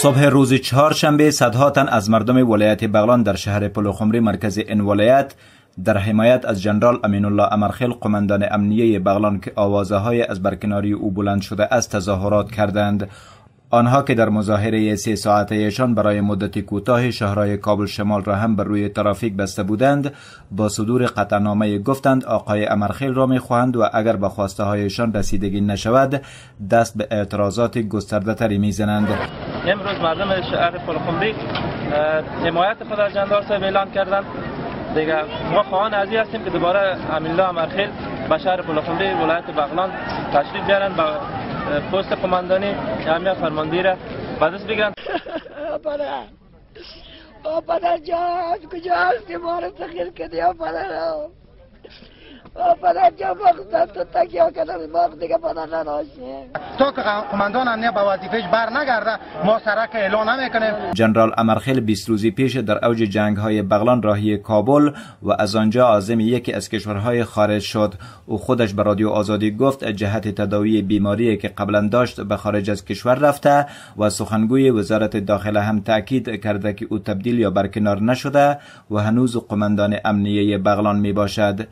صبح روز چهارشنبه صدها تن از مردم ولایت بغلان در شهر پلخمری، مرکز این ولایت، در حمایت از جنرال امین الله امرخیل، قماندان امنیه بغلان که آوازه های از برکناری او بلند شده است، تظاهرات کردند. آنها که در مظاهره 3 ساعته‌شان برای مدت کوتاه شهرهای کابل شمال را هم بر روی ترافیک بسته بودند، با صدور قطعنامه گفتند آقای امرخیل را می‌خواهند و اگر به خواسته هایشان رسیدگی نشود دست به اعتراضات گسترده تری می‌زنند. امروز مردم شهر پلخمری حمایت خود از جنرال صاحب اعلام کردند. دیگه ما خواهان از این هستیم که دوباره امین الله امرخیل به شهر پلخمری ولایت بغلان تشریف بیارن، به پست قماندانی امنیت فرماندهی را به دست بگیرن. پدر جان کجا هستی؟ ما رو تخیل کردی. پدر جان ما تو تکیه کردم، ما دیگه پدر نداشتیم. تا که قماندان امنیت به وظیفه‌اش بر نگرده ما سرک اعلان نمی‌کنیم. جنرال امرخیل 20 روزی پیش در اوج جنگ‌های بغلان راهی کابل و از آنجا عازم یکی از کشورهای خارج شد. او خودش به رادیو آزادی گفت جهت تداوی بیماری که قبلا داشت به خارج از کشور رفته و سخنگوی وزارت داخله هم تاکید کرده که او تبدیل یا برکنار نشده و هنوز قماندان امنیه بغلان می باشد.